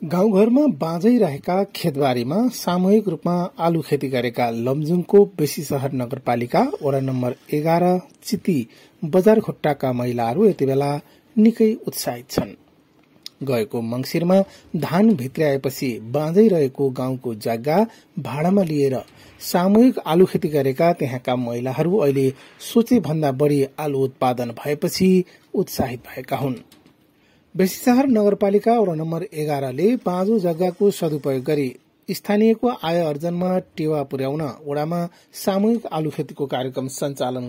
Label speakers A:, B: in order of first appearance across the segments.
A: गाउँघरमा बाँझै रहेका खेतबारीमा सामूहिक रूपमा आलु खेती गरेका लमजुङको बेसी शहर नगरपालिका वडा नम्बर 11 चिती बजार खुट्टाका महिलाहरू यतिबेला निकै उत्साहित छन्। गएको मंसिरमा धान भित्र्याएपछि बाँझै रहेको गाउँको जग्गा भाडामा लिएर सामूहिक आलु खेती गरेका त्यहाँका महिलाहरू अहिले सोचे भन्दा बढ़ी आलु उत्पादन भएपछि उत्साहित भएका हुन्। बेसी शहर नगरपालिका वडा नम्बर 11 ले बाँझो जग्गाको सदुपयोग गरी स्थानीयको आय अर्जनमा टेवा पुर्याउन वडामा सामूहिक आलु खेतीको कार्यक्रम सञ्चालन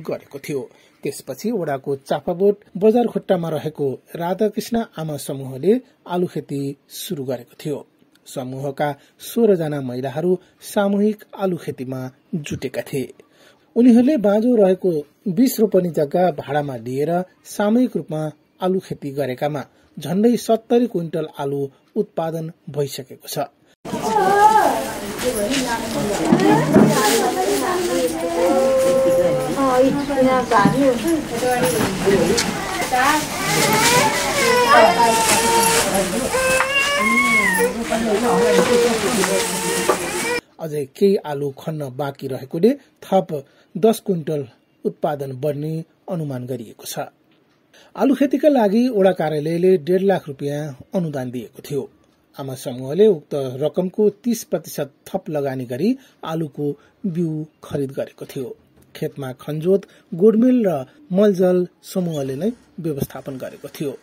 A: गरेको थियो। त्यसपछि वडाको चापाबोट बजार खुट्टामा रहेको राधाकृष्ण आमा समूहले आलु खेती शुरू गरेको थियो। समूहका 16 जना महिलाहरू सामूहिक आलु खेतीमा जुटेका थिए। उनीहरूले बाँझो रहेको 20 रोपनी जग्गा भाडामा लिएर सामूहिक रूपमा आलु खेती गरेकामा झण्डै 70 क्विन्टल आलु उत्पादन भइसकेको छ। अझै केही आलु खन्न बाँकी रहेकोले थप 10 क्विन्टल उत्पादन बढ्ने अनुमान गरिएको छ। आलु खेतीका लागि वडा कार्यालयले 1.5 लाख रुपियाँ अनुदान दिएको थियो। आमा समूहले उक्त रकमको 30% थप लगानी गरी आलुको बिउ खरिद गरेको थियो। खेतमा खनजोत, गोडमेल र मलजल समूहले नै व्यवस्थापन गरेको थियो।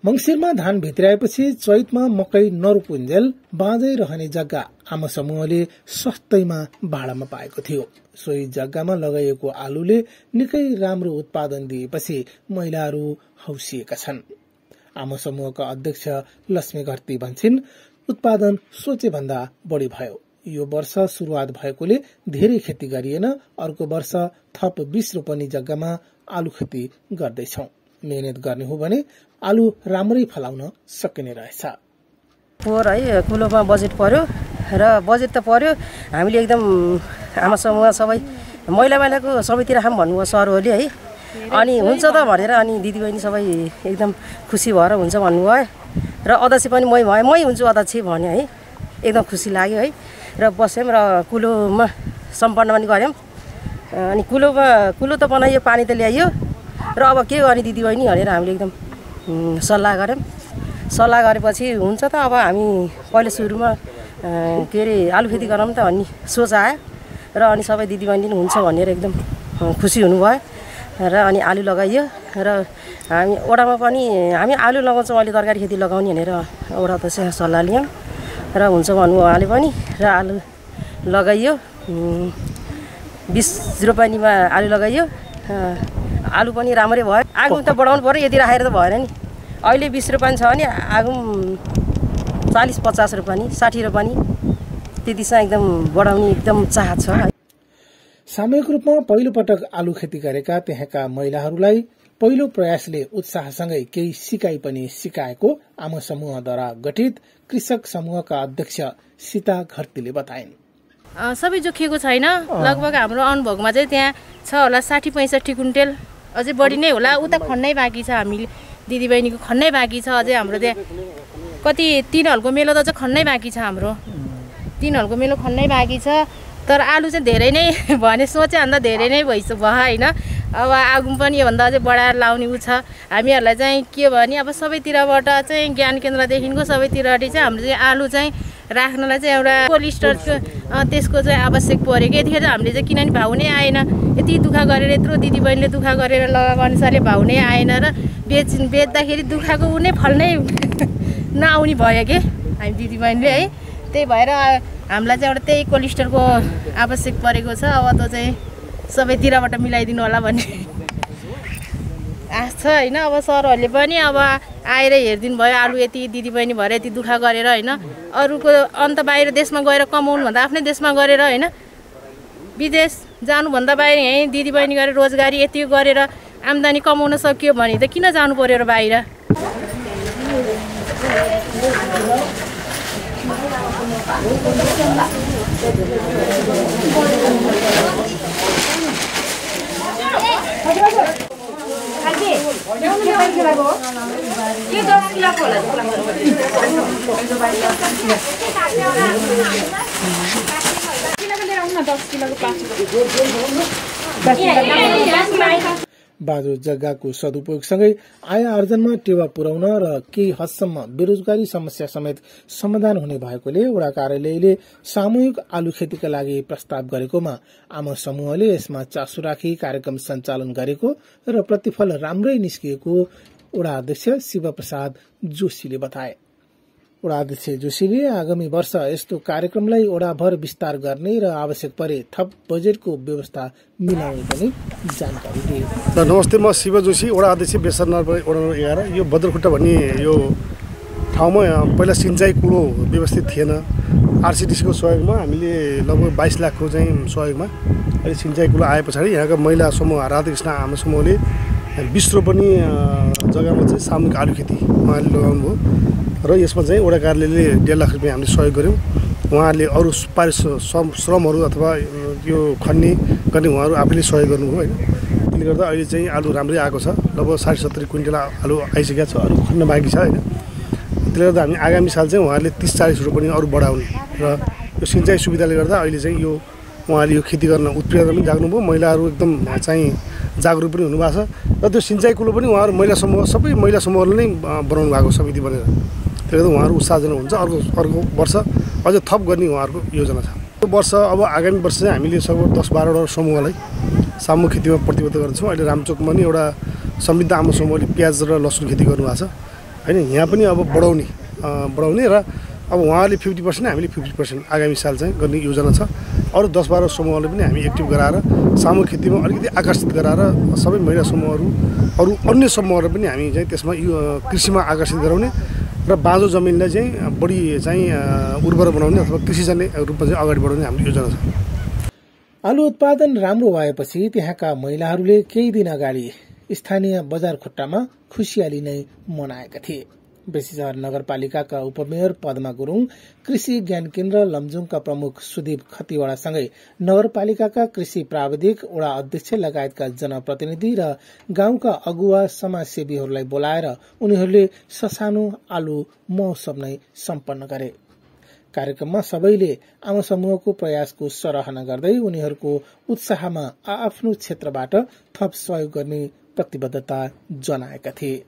A: मंसिरमा धान भित्र्याएपछि चैतमा मकै नरोपुन्जेल बाँझै रहने जग्गा आमा समूहले सस्तैमा भाडामा पाएको थियो। सोही जग्गामा लगाइएको आलुले निकै राम्रो उत्पादन दिएपछि महिलाहरू हौसिएका छन्। आमा समूहका अध्यक्ष लक्ष्मी घरती भन्छिन्, उत्पादन सोचे भन्दा बढ़ी भयो। यो वर्ष शुरूआत भएकोले धेरै खेती गरिएन। अर्को वर्ष थप 20 रोपनी जग्गामा आलु खेती गर्दैछौं। मेहनत गर्ने हो भने आलु राम्रै फलाउन सकिने रहेछ।
B: पोहोर है कुलोमा बजेट पर्यो र बजेट त पर्यो। हामीले एकदम आमा समूह सबै महिलाको सबैतिर खाम भन्नुभयो सरहरूले है। अनि हुन्छ त भनेर अनि दिदीबहिनी सबै एकदम खुसी भएर हुन्छ भन्नुभयो र अध्यक्ष पनि मै हुन्छु अध्यक्ष भने है। एकदम खुसी लाग्यो है। र बस्यौँ र कुलोमा सम्पन्न पनि गऱ्यौँ। अनि कुलो त बनाइयो, पानी त ल्याइयो र अब के गर्ने दिदीबहिनी भनेर हामीले एकदम सल्लाह गऱ्यौँ। सल्लाह गरेपछि हुन्छ त अब हामी पहिले सुरुमा के अरे आलु खेती गरौँ त भन्ने सोच आयो र अनि सबै दिदीबहिनी हुन्छ भनेर एकदम खुसी हुनुभयो र अनि आलु लगाइयो र हामी वडामा पनि हामी आलु लगाउँछौँ, अहिले तरकारी खेती लगाउने भनेर वडा त सल्लाह लियौँ र हुन्छ भन्नु उहाँले पनि र आलु लगाइयो। 20 रोपनीमा आलु लगाइयो। आलु पनि राम्रै भयो। आगो त बढाउनु पर्यो, यति राखेर त भएन नि। अहिले 20 रोपनी छ भने आगो 40-50 रोपनी 60 रोपनी त्यतिसँग एकदम बढाउने एकदम चाहत छ।
A: सामूहिक रूपमा पहिलो पटक आलु खेती गरेका त्यहाँका महिलाहरूलाई पहिलो प्रयासले उत्साहसँगै केही सिकाइ पनि सिकाएको आमा समूहद्वारा गठित कृषक समूहका अध्यक्ष सीता घरतीले बताइन्।
C: सबै जोखिएको छैन। लगभग हाम्रो अनुभवमा चाहिँ त्यहाँ छ होला 60-65 क्विन्टल, अझै बढी नै होला। उता खन्नै बाँकी छ, हामीले दिदीबहिनीको खन्नै बाँकी छ। अझै हाम्रो त्यहाँ कति 3 हलको मेलो त चाहिँ खन्नै बाँकी छ। हाम्रो 3 हलको मेलो खन्नै बाँकी छ। तर आलु चाहिँ धेरै नै भने सोचे भन्दा धेरै नै भयो होइन। अब आगो पनि योभन्दा अझै बढाएर लाउने उ छ। हामीहरूलाई चाहिँ के भने अब सबैतिरबाट चाहिँ ज्ञान केन्द्रदेखिको सबैतिर चाहिँ हाम्रो चाहिँ आलु चाहिँ राख्नलाई चाहिँ एउटा कोल्ड स्टोरको त्यसको चाहिँ आवश्यक पऱ्यो कि। यतिखेर हामीले चाहिँ किनभने भाउ नै आएन। यति दुःख गरेर यत्रो दिदीबहिनीले दुःख गरेर लगाएको अनुसारले भाउ नै आएन र बेच्दाखेरि दुःखको उ नै फल नै नआउने भयो कि हामी दिदीबहिनीले है। त्यही भएर हामीलाई चाहिँ एउटा त्यही कोल्ड स्टोरको आवश्यक परेको छ। अब त चाहिँ सबैतिरबाट मिलाइदिनु होला भन्ने आश छ होइन। अब सरहरूले पनि अब आएर हेरिदिनु भयो आलु यति दिदीबहिनी भएर यति दुःख गरेर होइन। अरूको अन्त बाहिर देशमा गएर कमाउनुभन्दा आफ्नै देशमा गरेर होइन, विदेश जानुभन्दा बाहिर यहीँ दिदीबहिनी गरेर रोजगारी यति गरेर आम्दानी कमाउन सकियो भने त किन जानु पर्यो र बाहिर।
A: बाँझो जग्गाको सदुपयोगसँगै आय आर्जनमा टेवा पुर्याउन र केही हदसम्म बेरोजगारी समस्या समेत समाधान हुने भएकोले वडा कार्यालयले सामूहिक आलु खेतीका लागि प्रस्ताव गरेकोमा आमा समूहले यसमा चासो राखी कार्यक्रम सञ्चालन गरेको र प्रतिफल राम्रै निस्किएको वडा अध्यक्ष शिवप्रसाद जोशीले बताए। वडा अध्यक्ष जोशीले आगामी वर्ष यस्तो कार्यक्रमलाई वडाभर विस्तार गर्ने र आवश्यक परे थप बजेटको व्यवस्था मिलाउने पनि जानकारी दिए।
D: नमस्ते, म शिव जोशी, वडा अध्यक्ष बेसन वडा नम्बर 11। यो बद्रखुट्टा भन्ने यो ठाउँमा पहिला सिँचाइ कुलो व्यवस्थित थिएन। आरसीडीसीको सहयोगमा हामीले लगभग 22 लाखको चाहिँ सहयोगमा अहिले सिँचाइ कुलो आए पछाडि यहाँका महिला समूह राधाकृष्ण आमा समूहले 20 रोपनी जग्गामा चाहिँ सामूहिक आलु खेती उहाँले लगाउनु भयो र यसमा चाहिँ वडा कार्यालयले 1.5 लाख रुपियाँ हामीले सहयोग गर्यौँ। उहाँहरूले अरू श्रमहरू अथवा यो खन्ने गर्ने उहाँहरू आफैले सहयोग गर्नुभयो होइन। त्यसले गर्दा अहिले चाहिँ आलु राम्रै आएको छ। लगभग 60-70 क्विन्टल आलु आइसकेको छ, अरू खन्न बाँकी छ होइन। त्यसले गर्दा हामी आगामी साल चाहिँ उहाँहरूले 30-40 रोपनी अरू बढाउने र यो सिँचाइ सुविधाले गर्दा अहिले चाहिँ यो उहाँले यो खेती गर्न उत्प्रेरणा पनि जाग्नुभयो। महिलाहरू एकदम चाहिँ जागरुक पनि हुनुभएको छ र त्यो सिँचाइ कुलो पनि उहाँहरू महिला समूह सबै महिला समूहले नै बनाउनु भएको समिति बनेर। त्यसले गर्दा उहाँहरू उत्साहजनक हुन्छ। अर्को वर्ष अझ थप गर्ने उहाँहरूको योजना छ। यो वर्ष अब आगामी वर्ष चाहिँ हामीले लगभग 10-12वटा समूहलाई सामूहिक खेतीमा प्रतिबद्ध गर्छौँ। अहिले रामचोकमा नि एउटा समृद्ध आमा समूहले प्याज र लसुन खेती गर्नुभएको छ होइन। यहाँ पनि अब बढाउने र अब उहाँहरूले 50%, हामीले 50% आगामी साल चाहिँ गर्ने योजना छ। अरू 10-12 समूहले पनि हामी एक्टिभ गराएर सामूहिक खेतीमा अलिकति आकर्षित गराएर सबै महिला समूहहरू अरू अन्य समूहहरू पनि हामी चाहिँ त्यसमा यो कृषिमा आकर्षित गराउने र बाँझो जमिनलाई चाहिँ बढी चाहिँ उर्वर बनाउने अथवा कृषिजन्य रूपमा चाहिँ अगाडि बढाउने हाम्रो योजना छ।
A: आलु उत्पादन राम्रो भएपछि त्यहाँका महिलाहरूले केही दिन अगाडि स्थानीय बजार खुट्टामा खुसियाली नै मनाएका थिए। बेसीसहर नगरपालिकाका उपमेयर पद्मा गुरुङ, कृषि ज्ञान केन्द्र लमजुङका प्रमुख सुदीप खतिवड़ासँगै नगरपालिकाका कृषि प्राविधिक, वडा अध्यक्ष लगायतका जनप्रतिनिधि र गाउँका अगुवा समाजसेवीहरूलाई बोलाएर उनीहरूले ससानो आलु महोत्सव नै सम्पन्न गरे। कार्यक्रममा सबैले आमा समूहको प्रयासको सराहना गर्दै उनीहरूको उत्साहमा आआफ्नो क्षेत्रबाट थप सहयोग गर्ने प्रतिबद्धता जनाएका थिए।